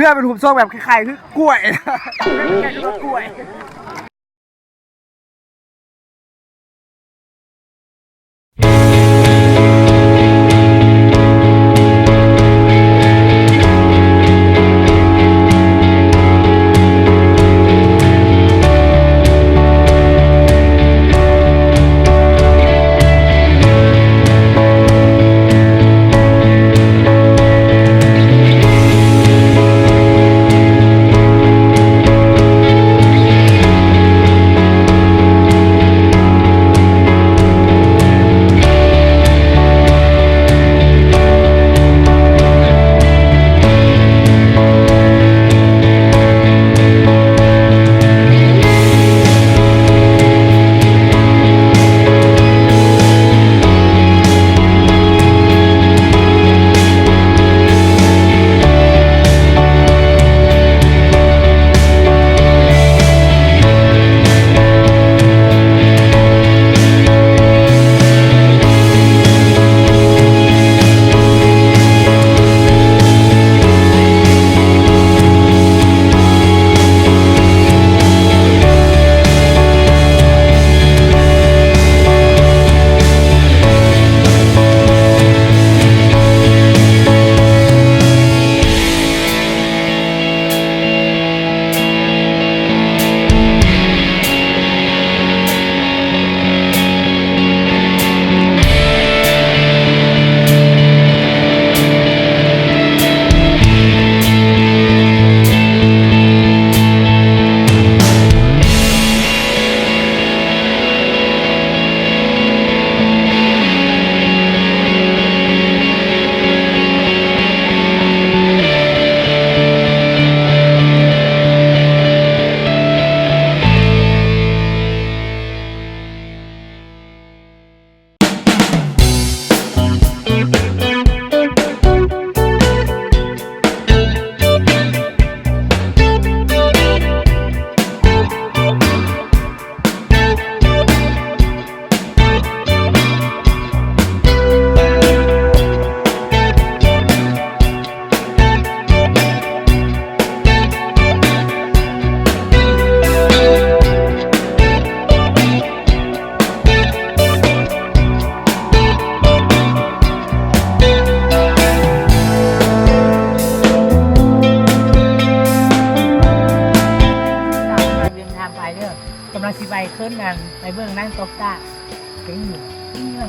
ເພື່ອເປັນຮູບຊົງແບບຄ້າຍໆຄືກ້ວຍ ຄ້າຍໆຄືກ້ວຍ. ເດີນທາງໄປເດີ ກຳລັງຊິໄປຂຶ້ນນັ້ນ ໄປເບິ່ງນ້ຳຕົກສະເປັນຢູ່. ອ່າ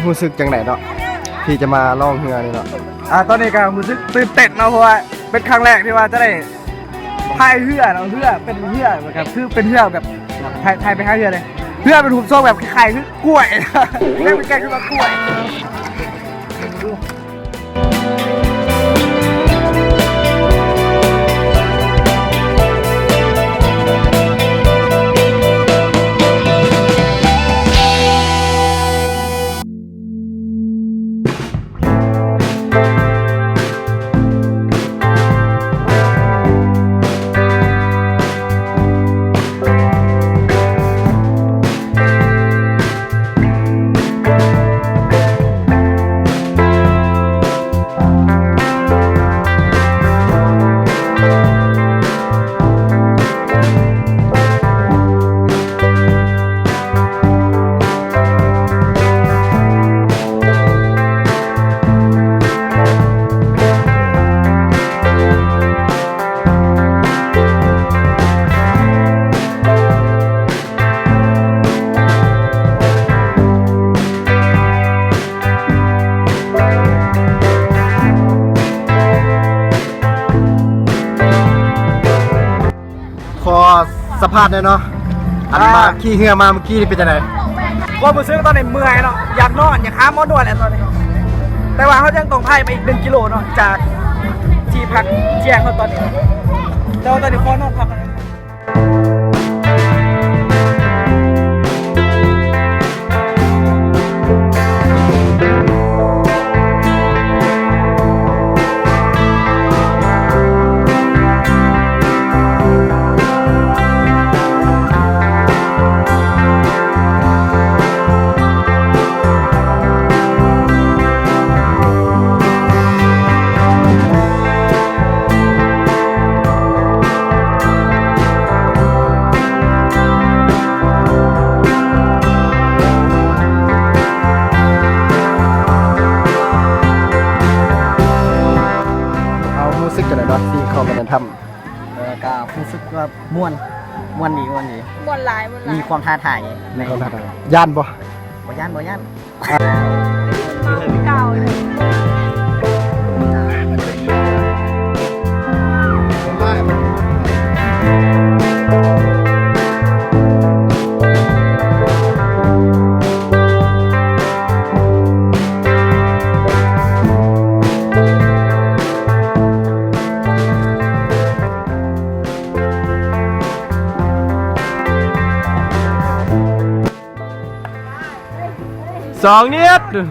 ຮູ້ສຶກຈັ່ງໃດເນາະ ທີ່ຈະມາລ່ອງເຮືອນີ້ເນາະ? ອ່າ ຕອນນີ້ກໍຮູ້ສຶກຕື່ນເຕັ້ນເນາະ ເພາະວ່າເປັນຄັ້ງແລກທີ່ວ່າຈະໄດ້ ພາຍເຮືອເນາະ ເຮືອເປັນເຮືອແບບ ຄືເປັນເຮືອແບບ ຖ່າຍ ຖ່າຍໄປຫາເຮືອເລີຍ ເຮືອເປັນຮູບຊົງແບບຄ້າຍໆຄືກ້ວຍ ແລ້ວມັນກາຍຄືວ່າກ້ວຍ. ຂໍສຳພາດແດ່ເນາະ ອັນ ອ່າ ມາຂີ່ເຮືອມາມື້ກີ້ນີ້ເປັນຈັ່ງໃດ? ຄວາມຮູ້ສຶກຕອນນີ້ເມື່ອຍເນາະ ຢາກນອນ ຢາກຫາໝໍນວດແຫຼະຕອນນີ້ ແຕ່ວ່າເຮົາຍັງຕ້ອງພາຍໄປອີກໜຶ່ງກິໂລເນາະ ຈາກທີ່ພັກທ່ຽງເຮົາຕອນນີ້ ແຕ່ວ່າຕອນນີ້ຂໍນອນພັກກ່ອນ. ເຮົາຮູ້ສຶກຈັ່ງໃດເນາະ ທີ່ເຂົ້າມາໃນຖ້ຳ? ເອີ ກະຮູ້ສຶກວ່າມ່ວນ ມ່ວນດີ ມ່ວນດີ ມ່ວນຫຼາຍ ມ່ວນຫຼາຍ ມີຄວາມທ້າທາຍ ມີຄວາມທ້າທາຍ ຢ້ານບໍ່? ບໍ່ຢ້ານ ບໍ່ຢ້ານ. ສອງນິດ ໜຶ່ງ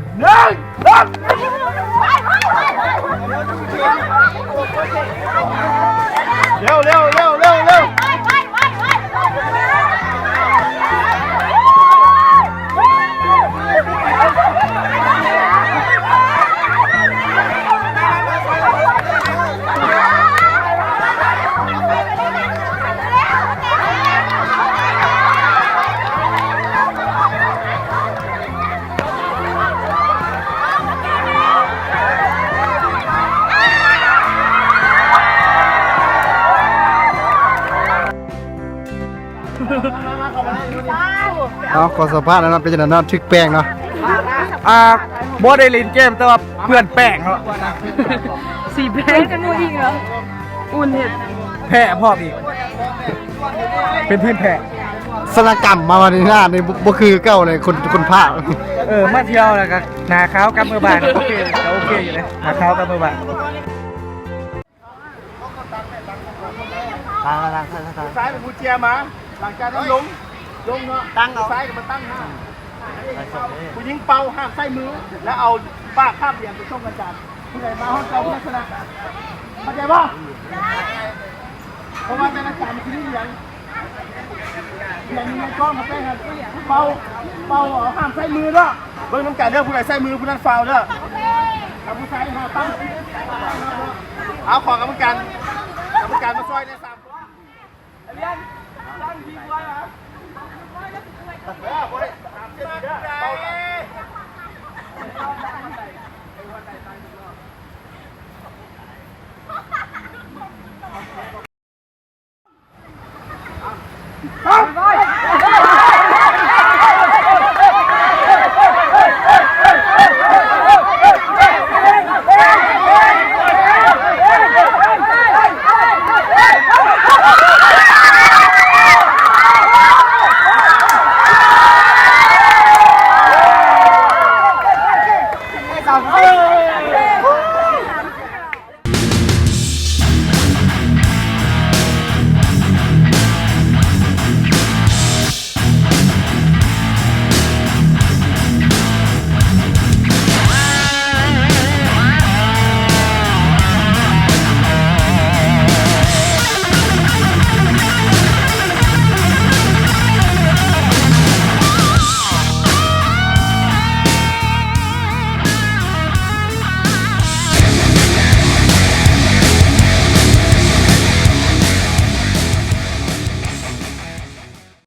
ສອງ ເລັວໆໆໆໆ. ເອົາ ຂໍສຳພາດແດ່ເນາະ ເປັນຈັ່ງໃດເນາະ ຖືກແປ້ງເນາະ? ອ່າ ບໍ່ໄດ້ຫຼິ້ນເກມ ແຕ່ວ່າເປື້ອນແປ້ງເນາະ ສີແປ້ງກັນໝູ່ອີກເນາະ ອຸ່ນເຮັດ ແພ້ພ້ອມອີກ ເປັນທີມແພ້ ສະນາກຳມາວັນນີ້ ໜ້ານີ້ບໍ່ ບໍ່ຄືເກົ່າເລີຍ ຄົນ ຄົນພາກ ເອີ ມາທ່ຽວແລ້ວກໍໜ້າຂາວກັບເມືອບ້ານ ໂອເຄ ກໍໂອເຄຢູ່ເດ້ ໜ້າຂາວກັບເມືອບ້ານ. ຕັ້ງ ຕັ້ງ ຕັ້ງ ຕັ້ງ ຜູ້ຊາຍເປັນຜູ້ເຈຍມາ ຫຼັງຈາກນັ້ນລົງ ລົງເນາະ ຕັ້ງເອົາ ຜູ້ຊາຍກໍມາຕັ້ງຫ້າມ ຜູ້ຍິງເປົ່າຫ້າມໃຊ້ມື ແລ້ວເອົາປາກຄາບຫຼຽນໄປສົ່ງອາຈານ ຜູ້ໃດມາຮອດກ່ອນຜູ້ນັ້ນຊະນະ ເຂົ້າໃຈບໍ່? ເພາະວ່າແຕ່ລະຈານມັນຊິມີຫຼຽນ ເປັນຍັງໄງກໍມາແປ້ງຫັ້ນ ເປົ່າ ເປົ່າເອົາ ຫ້າມໃຊ້ມືເດີ ເບິ່ງນຳກັນເດີ ຜູ້ໃດໃຊ້ມືຜູ້ນັ້ນຟາວເດີ ຖ້າຜູ້ຊາຍຫາຕັ້ງ ເອົາ ຂໍກຳມະການ ກຳມະການມາຊ່ອຍແດ່.